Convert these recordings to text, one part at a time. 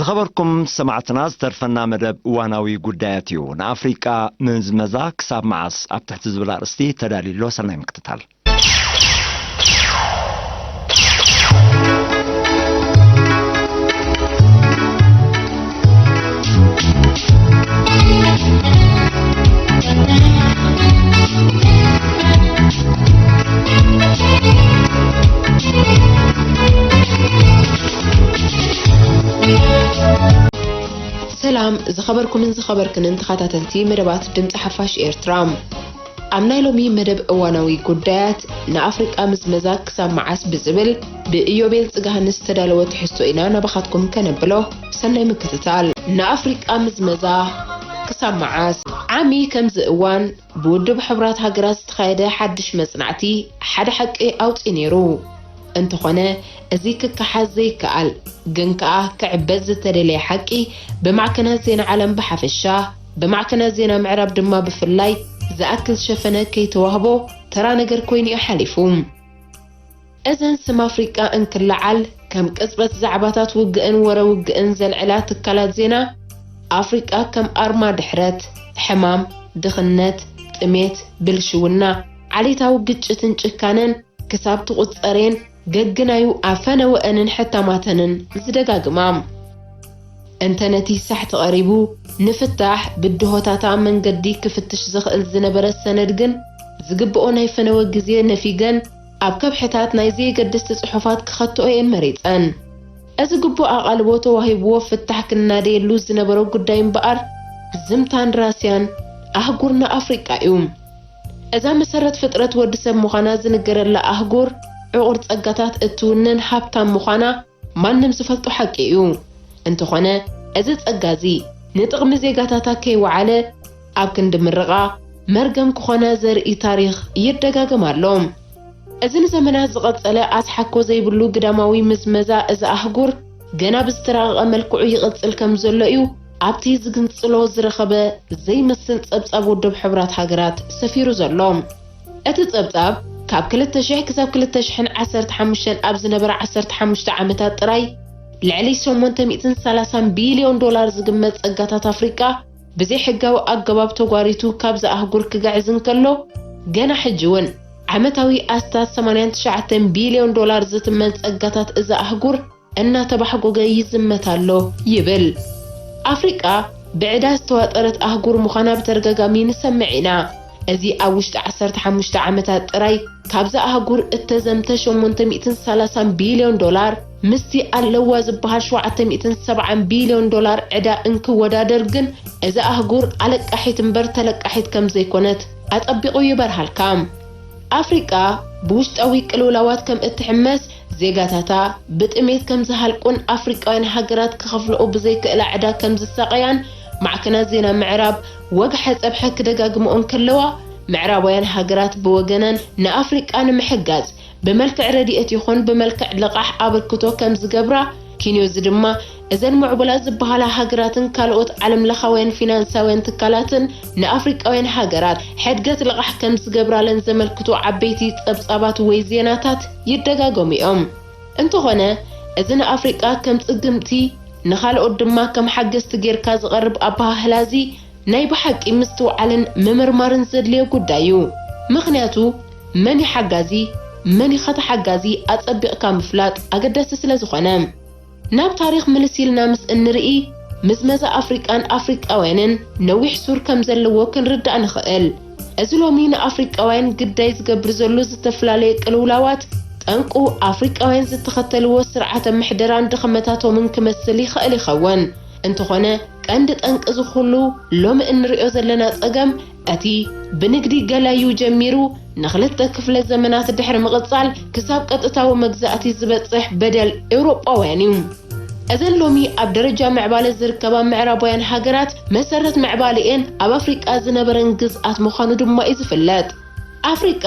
ዝኸበርኩም ሰማዕትና፣ ዝተርፈና መደብ እዋናዊ ጉዳያት እዩ። ንኣፍሪቃ ምዝመዛ ክሳብ መዓስ ኣብ ትሕቲ ዝብል ኣርእስቲ ተዳልዩ ኣሎ። ሰናይ ምክትታል። ሰላም ዝኸበርኩምን ዝኸበርክንን ተኸታተልቲ መደባት ድምፂ ሓፋሽ ኤርትራ። ኣብ ናይ ሎሚ መደብ እዋናዊ ጉዳያት፣ ንኣፍሪቃ ምዝመዛ ክሳብ መዓስ ብዝብል ብኢዮቤል ጽጋሃንስ ዝተዳለወ ትሕዝቶ ኢና ናባኻትኩም ከነብሎ። ሰናይ ምክትታል። ንኣፍሪቃ ምዝመዛ ክሳብ መዓስ? ዓሚ ከምዚ እዋን ብውድብ ሕቡራት ሃገራት ዝተኻየደ ሓድሽ መጽናዕቲ ሓደ ሓቂ ኣውጺኡ ነይሩ። እንተኾነ፣ እዚ ክከሓስ ዘይከኣል፣ ግን ከኣ ክዕበስ ዝተደለየ ሓቂ፣ ብማዕከናት ዜና ዓለም ብሓፈሻ፣ ብማዕከናት ዜና ምዕራብ ድማ ብፍላይ ዝኣክል ሸፈነ ከይተዋህቦ ተራ ነገር ኮይኑ እዩ ሓሊፉ። እዘን ስም ኣፍሪቃ እንክለዓል፣ ከም ቅጽበት ዛዕባታት ውግእን ወረ ውግእን ዘልዕላ ትካላት ዜና፣ ኣፍሪቃ ከም ኣርማ ድሕረት፣ ሕማም፣ ድኽነት፣ ጥሜት፣ ብልሽውና፣ ዓሌታዊ ግጭትን ጭካነን ክሳብ ትቑጸር እየን ገግናዩ ኣፈነወአንን ሕታማተንን ዝደጋግማ። እንተ ነቲ ሳሕቲ ቀሪቡ፣ ንፍታሕ ብድሆታታ መንገዲ ክፍትሽ ዝኽእል ዝነበረ ሰነድ ግን፣ ዝግብኦ ናይ ፈነወ ግዜ ነፊገን፣ ኣብ ከብሕታት ናይ ዘየገደስቲ ጽሑፋት ክኸትኦ እየን መሪጸን። እዚ ግቡእ ኣቓልቦ ተዋሂብዎ ፍታሕ ክናደየሉ ዝነበሮ ጉዳይ እምበኣር፣ ዝምታን ራስያን ኣህጉርና ኣፍሪቃ እዩ። እዛ መሰረት ፍጥረት ወዲ ሰብ ምዃና ዝንገረላ ኣህጉር፣ ዕቑር ጸጋታት እትውንን ሃብታም ምዃና ማንም ዝፈልጦ ሓቂ እዩ። እንተኾነ፣ እዚ ጸጋ እዚ ንጥቕሚ ዜጋታታ ከይወዓለ፣ ኣብ ክንዲ ምርቓ፣ መርገም ክኾና ዘርኢ ታሪኽ ይደጋገም ኣሎ። እዚ ንዘመናት ዝቐጸለ ኣስሓኮ ዘይብሉ ግዳማዊ ምዝመዛ እዛ ኣህጉር፣ ገና ብዝተራቐቐ መልክዑ ይቕጽል ከም ዘሎ እዩ ኣብቲ ዝግንጽሎ ዝረኸበ ዘይመስል ጸብጻብ ውድብ ሕቡራት ሃገራት ሰፊሩ ዘሎ። እቲ ጸብጻብ፣ ካብ ክልተ ሽሕ ክሳብ ክልተ ሽሕን ዓሰርተ ሓሙሽተን ኣብ ዝነበረ ዓሰርተ ሓሙሽተ ዓመታት ጥራይ፣ ልዕሊ ሸሞንተ ሚእትን ሰላሳን ቢልዮን ዶላር ዝግመት ጸጋታት ኣፍሪቃ ብዘይሕጋዊ ኣገባብ ተጓሪቱ ካብዛ ኣህጉር ክግዕዝ እንከሎ፣ ገና ሕጂ እውን ዓመታዊ ኣስታት ሰማንያን ትሽዓተን ቢልዮን ዶላር ዝትመን ጸጋታት እዛ ኣህጉር እናተባሕጎገ ይዝመት ኣሎ ይብል። ኣፍሪቃ ብዕዳ ዝተዋጠረት ኣህጉር ምዃና ብተደጋጋሚ ንሰምዕ ኢና። እዚ ኣብ ውሽጢ ዓሰርተ ሓሙሽተ ዓመታት ጥራይ ካብዛ ኣህጉር እተዘምተ ሸሞንተ ሚእትን ሰላሳን ቢልዮን ዶላር፣ ምስቲ ኣለዋ ዝበሃል ሸውዓተ ሚእትን ሰብዓን ቢልዮን ዶላር ዕዳ እንክወዳደር ግን፣ እዛ ኣህጉር ኣለቃሒት እምበር ተለቃሒት ከም ዘይኮነት ኣጸቢቑ ይበርሃልካ። ኣፍሪቃ ብውሽጣዊ ቅልውላዋት ከም እትሕመስ፣ ዜጋታታ ብጥሜት ከም ዝሃልቁን ኣፍሪቃውያን ሃገራት ክኸፍልኦ ብዘይክእላ ዕዳ ከም ዝሳቐያን ማዕከናት ዜና ምዕራብ ወግሐ ጸብሐ ክደጋግምኦ እንከለዋ፣ ምዕራባውያን ሃገራት ብወገነን ንኣፍሪቃ ንምሕጋዝ ብመልክዕ ረድኤት ይኹን ብመልክዕ ልቓሕ ኣበርክቶ ከም ዝገብራ፣ ኪንዮዚ ድማ እዘን ምዕቡላት ዝበሃላ ሃገራትን ካልኦት ዓለምለኻውያን ፊናንሳውያን ትካላትን ንኣፍሪቃውያን ሃገራት ሕድገት ልቓሕ ከም ዝገብራለን ዘመልክቱ ዓበይቲ ጸብጻባት ወይ ዜናታት ይደጋገሙ እዮም። እንተኾነ፣ እዚ ንኣፍሪቃ ከም ጽግምቲ፣ ንኻልኦት ድማ ከም ሓገዝቲ ጌርካ ዝቐርብ ኣበሃህላ እዚ ናይ ብሓቂ ምስትውዓልን ምምርማርን ዘድልዮ ጉዳይ እዩ። ምኽንያቱ፣ መን እዩ ሓጋዚ፣ መን እዩ ተሓጋዚ ኣጸቢቕካ ምፍላጥ ኣገዳሲ ስለ ዝኾነ። ናብ ታሪኽ ምልስ ኢልና ምስ እንርኢ፣ ምዝመዛ ኣፍሪቃን ኣፍሪቃውያንን ነዊሕ ሱር ከም ዘለዎ ክንርዳእ ንኽእል። እዚ ሎሚ ንኣፍሪቃውያን ግዳይ ዝገብር ዘሎ ዝተፈላለየ ቅልውላዋት፣ ጠንቁ ኣፍሪቃውያን ዝተኸተልዎ ስርዓተ ምሕደራን ድኽመታቶምን ክመስል ይኽእል ይኸውን። እንተኾነ፣ ቀንዲ ጠንቂ እዚ ኩሉ ሎሚ እንርእዮ ዘለና ጸገም፣ እቲ ብንግዲ ገላዩ ጀሚሩ ንኽልተ ክፍለ ዘመናት ድሕሪ ምቕጻል ክሳብ ቀጥታዊ መግዛእቲ ዝበጽሕ በደል ኤውሮጳውያን እዩ። እዘን ሎሚ ኣብ ደረጃ ምዕባለ ዝርከባ ምዕራባውያን ሃገራት መሰረት ምዕባለኤን ኣብ ኣፍሪቃ ዝነበረን ግዝኣት ምዃኑ ድማ እዩ ዝፍለጥ። ኣፍሪቃ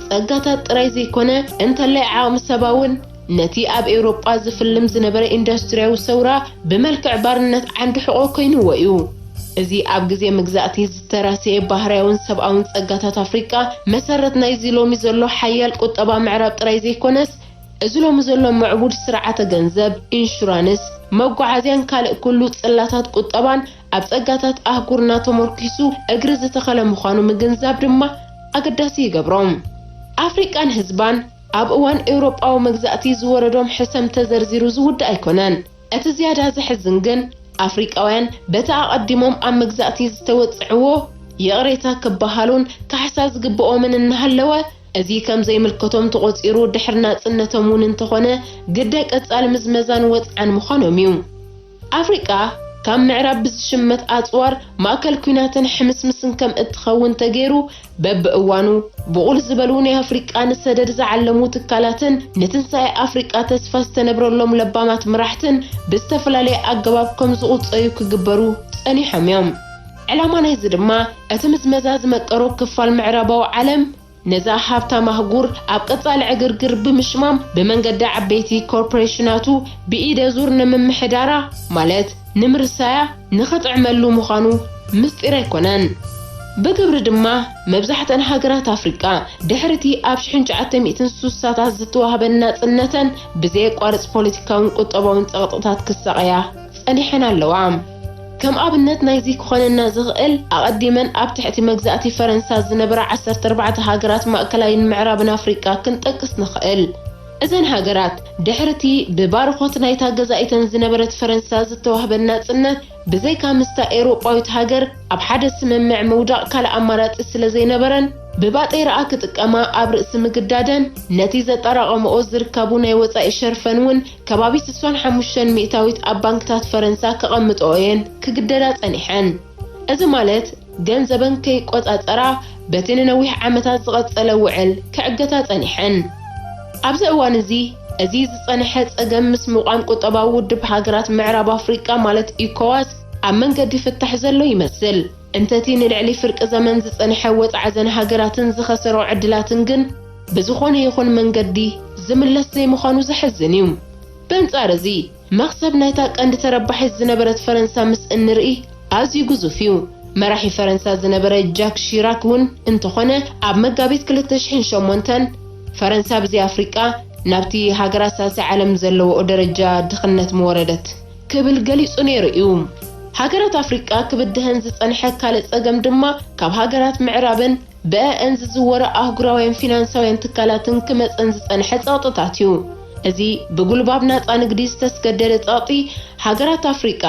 ጸጋታት ጥራይ ዘይኮነ፣ እንተላይ ዓቕሚ ሰባ እውን ነቲ ኣብ ኤውሮጳ ዝፍልም ዝነበረ ኢንዱስትርያዊ ሰውራ ብመልክዕ ባርነት ዓንዲ ሕቖ ኮይንዎ እዩ። እዚ ኣብ ግዜ መግዛእቲ ዝተራሰየ ባህርያውን ሰብኣውን ጸጋታት ኣፍሪቃ መሰረት ናይዚ ሎሚ ዘሎ ሓያል ቁጠባ ምዕራብ ጥራይ ዘይኮነስ፣ እዚ ሎሚ ዘሎ ምዕቡል ስርዓተ ገንዘብ፣ ኢንሹራንስ፣ መጓዓዝያን ካልእ ኩሉ ጽላታት ቁጠባን ኣብ ጸጋታት ኣህጉርና ተመርኪሱ እግሪ ዝተኸለ ምዃኑ ምግንዛብ ድማ ኣገዳሲ ይገብሮ። ኣፍሪቃን ህዝባን ኣብ እዋን ኤውሮጳዊ መግዛእቲ ዝወረዶም ሕሰም ተዘርዚሩ ዝውዳእ ኣይኮነን። እቲ ዝያዳ ዘሕዝን ግን፣ ኣፍሪቃውያን በቲ ኣቐዲሞም ኣብ መግዛእቲ ዝተወጽዕዎ ይቕሬታ ክበሃሉን ካሕሳ ዝግብኦምን እናሃለወ፣ እዚ ከም ዘይምልከቶም ተቖጺሩ ድሕሪ ናጽነቶም እውን እንተኾነ ግደ ቀጻሊ ምዝመዛን ወጽዓን ምዃኖም እዩ። ኣፍሪቃ ካብ ምዕራብ ብዝሽመት ኣጽዋር ማእከል ኲናትን ሕምስምስን ከም እትኸውን ተገይሩ፣ በብእዋኑ ብቑል ዝበሉ ናይ ኣፍሪቃ ንሰደድ ዝዓለሙ ትካላትን ንትንሳኤ ኣፍሪቃ ተስፋ ዝተነብረሎም ለባማት መራሕትን ብዝተፈላለየ ኣገባብ ከም ዝቑጸዩ ክግበሩ ጸኒሖም እዮም። ዕላማ ናይዚ ድማ እቲ ምዝመዛ ዝመቀሮ ክፋል ምዕራባዊ ዓለም ነዛ ሃብታም ኣህጉር ኣብ ቀጻሊ ዕግርግር ብምሽማም ብመንገዲ ዓበይቲ ኮርፖሬሽናቱ ብኢደ ዙር ንምምሕዳራ ማለት ንምርሳያ ንኽጥዕመሉ ምዃኑ ምስጢር ኣይኮነን። ብግብሪ ድማ መብዛሕተን ሃገራት ኣፍሪቃ ድሕሪቲ ኣብ ሽሕን ትሽዓተ ሚእትን ስሳታት ዝተዋህበን ናጽነተን ብዘየቋርጽ ፖለቲካውን ቁጠባውን ጸቕጥታት ክሳቐያ ጸኒሐን ኣለዋ። ከም ኣብነት ናይዚ ክኾነና ዝኽእል፣ ኣቐዲመን ኣብ ትሕቲ መግዛእቲ ፈረንሳ ዝነበራ ዓሰርተ ኣርባዕተ ሃገራት ማእከላይን ምዕራብን ኣፍሪቃ ክንጠቅስ ንኽእል። እዘን ሃገራት ድሕሪቲ ብባርኾት ናይታ ገዛኢተን ዝነበረት ፈረንሳ ዝተዋህበን ናጽነት፣ ብዘይካ ምስታ ኤውሮጳዊት ሃገር ኣብ ሓደ ስምምዕ ምውዳቕ ካልእ ኣማራጺ ስለ ዘይነበረን፣ ብባጤራኣ ክጥቀማ ኣብ ርእሲ ምግዳደን፣ ነቲ ዘጠራቐምኦ ዝርከቡ ናይ ወጻኢ ሸርፈን እውን ከባቢ ስሳን ሓሙሽተን ሚእታዊት ኣብ ባንክታት ፈረንሳ ከቐምጥኦ እየን ክግደዳ ጸኒሐን። እዚ ማለት ገንዘበን ከይቆጻጸራ በቲ ንነዊሕ ዓመታት ዝቐጸለ ውዕል ክዕገታ ጸኒሐን። ኣብዚ እዋን እዚ፣ እዚ ዝጸንሐ ጸገም ምስ ምቋም ቁጠባዊ ውድብ ሃገራት ምዕራብ ኣፍሪቃ ማለት ኢኮዋስ ኣብ መንገዲ ፍታሕ ዘሎ ይመስል። እንተቲ ንልዕሊ ፍርቂ ዘመን ዝጸንሐ ወጽዓ እዘን ሃገራትን ዝኸሰሮ ዕድላትን ግን ብዝኾነ ይኹን መንገዲ ዝምለስ ዘይምዃኑ ዘሕዝን እዩ። በንጻር እዚ፣ መኽሰብ ናይታ ቀንዲ ተረባሒት ዝነበረት ፈረንሳ ምስ እንርኢ ኣዝዩ ግዙፍ እዩ። መራሒ ፈረንሳ ዝነበረ ጃክ ሺራክ እውን እንተኾነ፣ ኣብ መጋቢት ክልተ ሽሕን ሸሞንተን ፈረንሳ ብዘይ ኣፍሪቃ ናብቲ ሃገራት ሳልሳይ ዓለም ዘለዎኦ ደረጃ ድኽነት ምወረደት ክብል ገሊጹ ነይሩ እዩ። ሃገራት ኣፍሪቃ ክብድሀን ዝጸንሐ ካልእ ጸገም ድማ ካብ ሃገራት ምዕራብን ብአእን ዝዝወረ ኣህጉራውያን ፊናንሳውያን ትካላትን ክመጸን ዝጸንሐ ጸቕጥታት እዩ። እዚ ብጉልባብ ናጻ ንግዲ ዝተስገደደ ጸቕጢ ሃገራት ኣፍሪቃ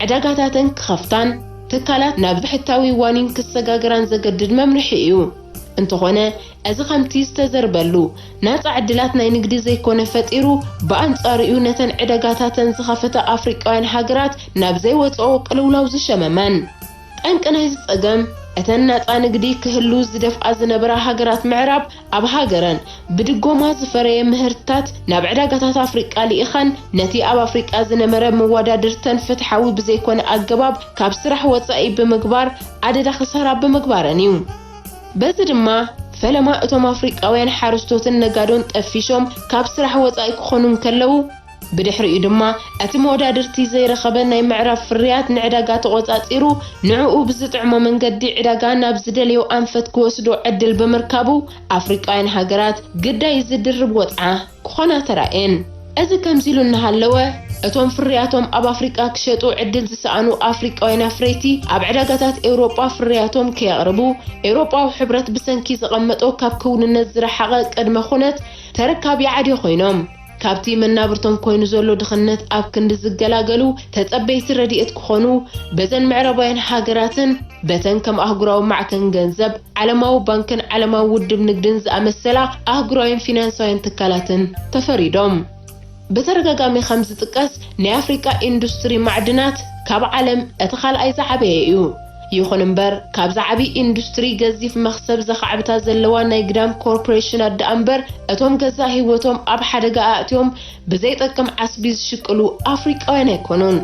ዕዳጋታተን ክኸፍታን ትካላት ናብ ብሕታዊ ዋኒን ክሰጋገራን ዘገድድ መምርሒ እዩ። እንተኾነ፣ እዚ ከምቲ ዝተዘርበሉ ናጻ ዕድላት ናይ ንግዲ ዘይኮነ ፈጢሩ፣ ብኣንጻሩ'ዩ ነተን ዕዳጋታተን ዝኸፈታ ኣፍሪቃውያን ሃገራት ናብ ዘይወጽኦ ቅልውላው ዝሸመመን። ጠንቂ ናይዚ ጸገም፣ እተን ናጻ ንግዲ ክህሉ ዝደፍኣ ዝነበራ ሃገራት ምዕራብ፣ ኣብ ሃገረን ብድጎማ ዝፈረየ ምህርትታት ናብ ዕዳጋታት ኣፍሪቃ ልኢኸን፣ ነቲ ኣብ ኣፍሪቃ ዝነበረ መወዳድርተን ፍትሓዊ ብዘይኮነ ኣገባብ ካብ ስራሕ ወጻኢ ብምግባር፣ ኣደዳ ክሳራ ብምግባረን እዩ። በዚ ድማ፣ ፈለማ እቶም ኣፍሪቃውያን ሓረስቶትን ነጋዶን ጠፊሾም ካብ ስራሕ ወጻኢ ክኾኑ እንከለዉ፣ ብድሕሪኡ ድማ እቲ መወዳድርቲ ዘይረኸበ ናይ ምዕራብ ፍርያት ንዕዳጋ ተቖጻጺሩ፣ ንዕኡ ብዝጥዕሞ መንገዲ ዕዳጋ ናብ ዝደለዮ ኣንፈት ክወስዶ ዕድል ብምርካቡ፣ ኣፍሪቃውያን ሃገራት ግዳይ እዚ ድርብ ወጽዓ ክኾና ተራእየን። እዚ ከምዚ ኢሉ እናሃለወ፣ እቶም ፍርያቶም ኣብ ኣፍሪቃ ክሸጡ ዕድል ዝሰኣኑ ኣፍሪቃውያን ኣፍረይቲ፣ ኣብ ዕዳጋታት ኤውሮጳ ፍርያቶም ከየቕርቡ፣ ኤውሮጳዊ ሕብረት ብሰንኪ ዘቐመጦ ካብ ክውንነት ዝረሓቐ ቅድመ ኩነት፣ ተረካቢ ዓድዮ ኮይኖም፣ ካብቲ መናብርቶም ኮይኑ ዘሎ ድኽነት ኣብ ክንዲ ዝገላገሉ ተጸበይቲ ረድኤት ክኾኑ፣ በዘን ምዕራባውያን ሃገራትን በተን ከም ኣህጉራዊ ማዕከን ገንዘብ፣ ዓለማዊ ባንክን ዓለማዊ ውድብ ንግድን ዝኣመሰላ ኣህጉራውያን ፊናንሳውያን ትካላትን ተፈሪዶም። ብተደጋጋሚ ከም ዝጥቀስ፣ ናይ ኣፍሪቃ ኢንዱስትሪ ማዕድናት ካብ ዓለም እቲ ካልኣይ ዝዓበየ እዩ። ይኹን እምበር፣ ካብዛ ዓቢ ኢንዱስትሪ ገዚፍ መኽሰብ ዘኻዕብታ ዘለዋ ናይ ግዳም ኮርፖሬሽናት ደኣ እምበር፣ እቶም ገዛእ ህይወቶም ኣብ ሓደጋ ኣእትዮም ብዘይጠቅም ዓስቢ ዝሽቅሉ ኣፍሪቃውያን ኣይኮኑን።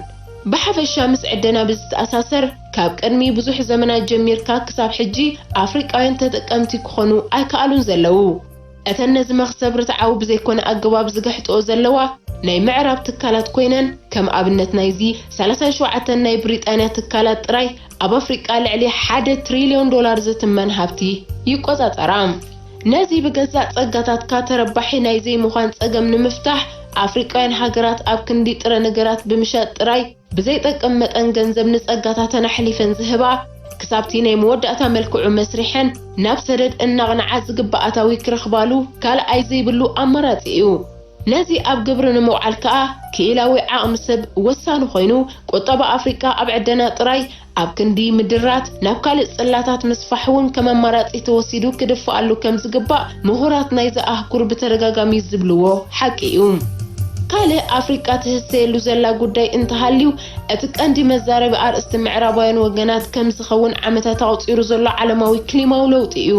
ብሓፈሻ ምስ ዕደና ብዝተኣሳሰር፣ ካብ ቅድሚ ብዙሕ ዘመናት ጀሚርካ ክሳብ ሕጂ ኣፍሪቃውያን ተጠቀምቲ ክኾኑ ኣይከኣሉን ዘለዉ። እተን ነዚ መኽሰብ ርትዓዊ ብዘይኮነ ኣገባብ ዝገሕጥኦ ዘለዋ ናይ ምዕራብ ትካላት ኮይነን፣ ከም ኣብነት ናይዚ ሰላሳን ሸውዓተን ናይ ብሪጣንያ ትካላት ጥራይ ኣብ ኣፍሪቃ ልዕሊ ሓደ ትሪልዮን ዶላር ዝትመን ሃብቲ ይቆጻጸራ። ነዚ ብገዛእ ጸጋታትካ ተረባሒ ናይ ዘይምዃን ጸገም ንምፍታሕ፣ ኣፍሪቃውያን ሃገራት ኣብ ክንዲ ጥረ ነገራት ብምሻጥ ጥራይ ብዘይጠቅም መጠን ገንዘብ ንጸጋታተን ኣሕሊፈን ዝህባ፣ ክሳብቲ ናይ መወዳእታ መልክዑ መስሪሐን ናብ ሰደድ እናቕንዓ ዝግባእ ኣታዊ ክረኽባሉ ካልኣይ ዘይብሉ ኣማራጺ እዩ። ነዚ ኣብ ግብሪ ንምውዓል ከኣ ክኢላዊ ዓቕሚ ሰብ ወሳኒ ኮይኑ፣ ቁጠባ ኣፍሪቃ ኣብ ዕደና ጥራይ ኣብ ክንዲ ምድራት ናብ ካልእ ጽላታት ምስፋሕ እውን ከም ኣማራጺ ተወሲዱ ክድፍኣሉ ከም ዝግባእ ምሁራት ናይዚ ኣህጉር ብተደጋጋሚ ዝብልዎ ሓቂ እዩ። ካልእ ኣፍሪቃ ትህሰየሉ ዘላ ጉዳይ እንተሃልዩ፣ እቲ ቀንዲ መዛረቢ ኣርእስቲ ምዕራባውያን ወገናት ከም ዝኸውን ዓመታት ኣቑጺሩ ዘሎ ዓለማዊ ክሊማዊ ለውጢ እዩ።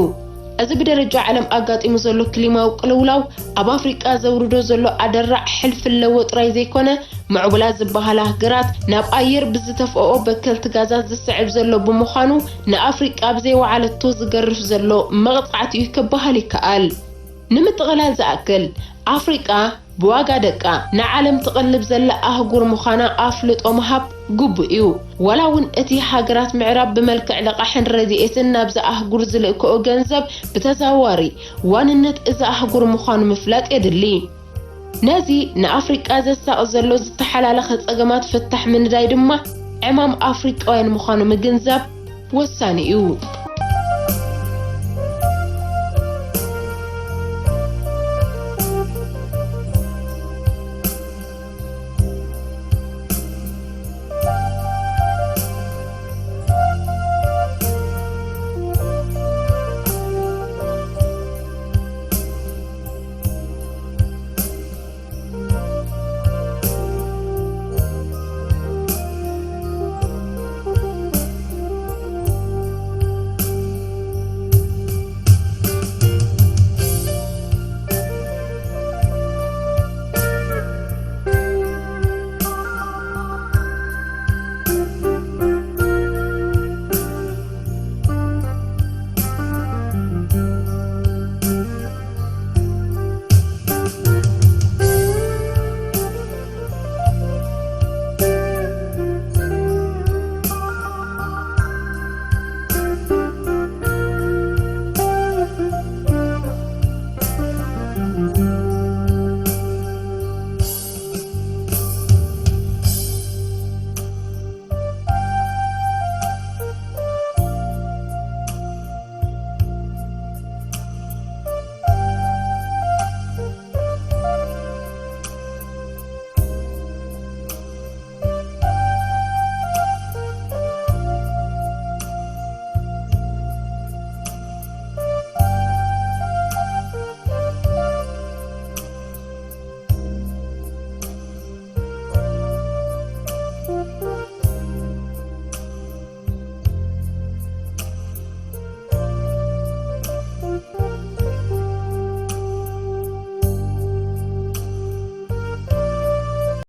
እዚ ብደረጃ ዓለም ኣጋጢሙ ዘሎ ክሊማዊ ቅልውላው ኣብ ኣፍሪቃ ዘውርዶ ዘሎ ኣደራዕ ሕልፊ ኣለዎ ጥራይ ዘይኮነ፣ ምዕቡላት ዝበሃላ ሃገራት ናብ ኣየር ብዝተፍኦ በከልቲ ጋዛት ዝስዕብ ዘሎ ብምዃኑ፣ ንኣፍሪቃ ብዘይወዓለቶ ዝገርፍ ዘሎ መቕጻዕቲ እዩ ክበሃል ይከኣል። ንምጥቕላል ዝኣክል፣ ኣፍሪቃ ብዋጋ ደቃ ንዓለም ትቕልብ ዘላ ኣህጉር ምዃና ኣፍልጦ ምሃብ ግቡእ እዩ። ዋላ እውን እቲ ሃገራት ምዕራብ ብመልክዕ ልቓሕን ረድኤትን ናብዛ ኣህጉር ዝልእክኦ ገንዘብ ብተዘዋዋሪ ዋንነት እዛ ኣህጉር ምዃኑ ምፍላጥ የድሊ። ነዚ ንኣፍሪቃ ዘሳቒ ዘሎ ዝተሓላለኸ ጸገማት ፍታሕ ምንዳይ ድማ ዕማም ኣፍሪቃውያን ምዃኑ ምግንዛብ ወሳኒ እዩ።